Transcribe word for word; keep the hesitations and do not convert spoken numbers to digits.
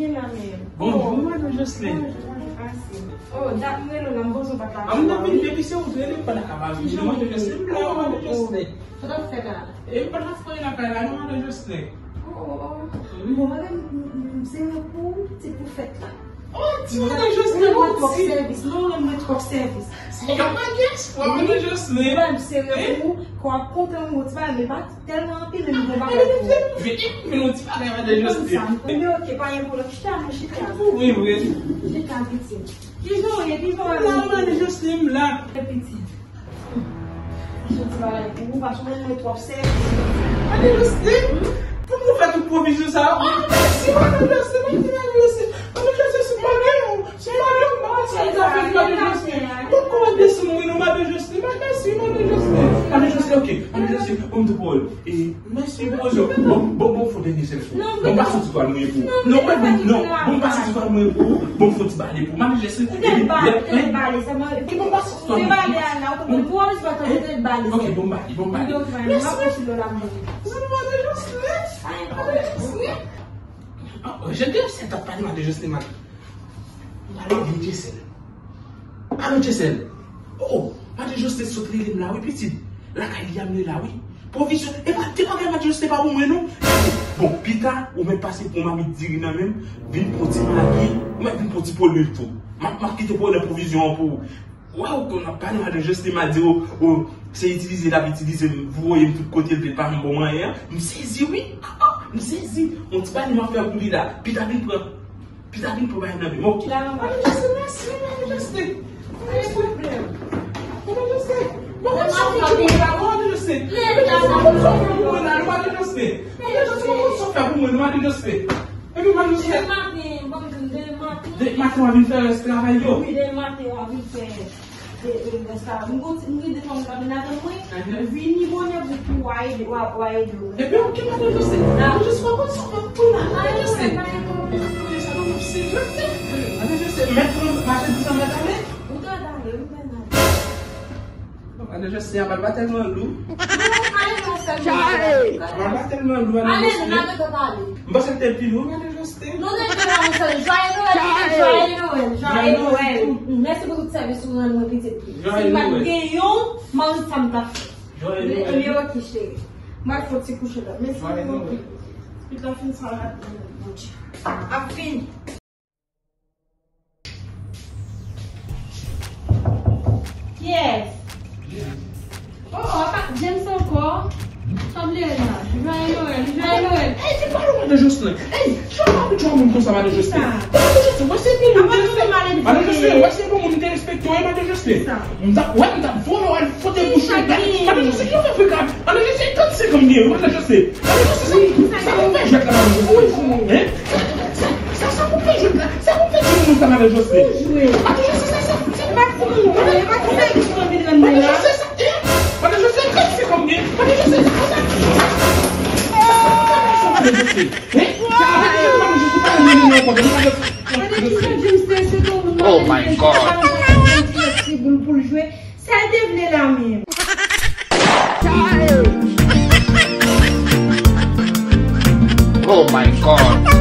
Bonjou, madan Jocelyn. Bonjou, bonjou, Francine. Oh, dat m rele w la, m panse w pa t la. A, m te vin depi se ou t rele m pa t ka pa vini. Non, madan Jocelyn, m la, madan Jocelyn. Sa w ap fè la? E, m pa t ap fè anyen lakay la, non, madan Jocelyn. Oh, oh, oh. Bon, madan, m, m, m, se pou ti pou fèt la. Oh, ti madan Jocelyn, mwen twòp sèvis. Non, non, mwen twòp sèvis. Sa yon bagay espwa, madan Jocelyn. Mwen, m serye pou ou, kò ap kontan ou, ti bagay, men pa tèlman anpil, men m gon bagay pou ou. Vini, vini, yon ti bagay, madan Jocelyn. Mwen konn sa, m konn. Men oke, pa gen pwoblèm. Chita, non, chita. Wi, wi. Chita, pitit. Kijan w ye, kijan w ye? M la, madan Jocelyn, m la. Pitit. Soti bagay pou ou, paske mwen mwen twòp sèvis. Madan Jocelyn, pou nou fè tout pwovizyon sa yo. Ah, mèsi, madan Jocelyn, mèsi, madan Jocelyn. Madan Jocelyn, se pa gen yon, se pa gen yon bagay sa nou ka fè, madan Jocelyn. Mwen kòmande sou mwen, non, madan Jocelyn. Mèsi, madan Jocelyn. Madan Jocelyn, oke. Madan Jocelyn, bon, m tou pwòl. E, mèsi pou yo. Bon, bon, bon, fò dènye sèl fò. Bon, pa soti twal mwen pou. Non, mwen, non, bon, pa soti twal mwen pou. Bon, fò ti bale pou. Madan Jocelyn. Ou te bale, ou te bale, sèlman. Ki bon, pa soti twal mwen pou. Ou te bale a la, ou te bale. Ou pa bezwen twal, ou te bale. Ok, bon, bale, bon, bale. Mèsi. Madan Jocelyn. Madan Jocelyn. Ah, jan de se ta pale, madan Jocelyn, madan. Alo, wi, Jessel. Alo, Jessel. Oh, madan Jocelyn sot rele m la, wi, pitit. Lakay li a m ye la, wi. Pwovizyon, e pa, te pa gen madan Jocelyn pa pou mwen, non. Bon, pita, ou mèt pase pou yon mamit diri nan men m, vin pran ti magi, ou mèt vin pran ti pwolil tou. M ap, m ap kite pwolil pwovizyon an pou ou. Wè, ou konn ap pale madan Jocelyn, m a di, oh, oh, se itilize l ap itilize m, voye m tout kote l vle pa m bon manyen an. M sezi, wi. Ah, ah, m sezi. Yon ti bagay m ap fè pou li la. Pita vin pran. Pita vin pran bagay nan men m, ok. Madan Jocelyn, mèsi, madan Jocelyn. Madan Jocelyn. Madan Jocelyn. Madan Jocelyn. Madan Jocelyn. Madan Jocelyn. Epi madan Jocelyn. Depi maten, bon, depi maten. Depi maten w a vin fè rès travay yo. Wi, depi maten w a vin fè, e, e, rès travay. M gon ti, m gen de fanm nan men atann mwen. Vini bonè pou, pou w a ede, w a, w a ede w. Epi, ok, madan Jocelyn. Madan Jocelyn, pa konn sa w fè pou la, madan Jocelyn. Madan Jocelyn, mèt pran machandiz lan, mèt ale. Ou ta ale, ou ta ale. Madan Jocelyn, amal pa tèlman lou. Amal pa tèlman lou, madan Jocelyn. M panse l te pi lou, madan Jocelyn. Non, se te pa yon sèl. Joyeux Noël, pitit, joyeux Noël, joyeux Noël. Mèsi pou tout sèvis ou rann mwen, pitit. Si m pa t gen yon, m a wè sa m t ap fè. Joyeux Noël. Ebyen, ok, cheri. M al fè yon ti kouche la. Mèsi pou tout. Pitit la fin sa la. Ap fini. Kiyès? Oh, oh, apa James ankò? Sa w vle la? Joyeux Noël, joyeux Noël. Ey, vin pale w, madan Jocelyn. Ey, jan w abitye wè moun konsa, madan Jocelyn. Madan Jocelyn, wè se pou moun te respekte w, madan Jocelyn. M t ap, wè, m t ap vole w al fwote bouch ou. Madan Jocelyn, ki w fè frekan? Madan Jocelyn, trannsenk an m gen, madan Jocelyn. Madan Jocelyn, sa, sa pou fè jwèt la, madan Jocelyn. Hein? Sa, sa, sa pou fè jwèt la. Sa pou fè timoun sa, madan Jocelyn. Madan Jocelyn, sa, sa, sa pou fè timoun. Madan Jocelyn, sa, hein? Madan Jocelyn, trannsenk an m gen. Madan Jocelyn, sa, sa, sa pou fè madan Jocelyn. Hein? Sa, madan Jocelyn, pa nan ankò. Madan Jocelyn. Oh my God. Ti boul pou l jwe. Sa l te vle la menm. Oh my God.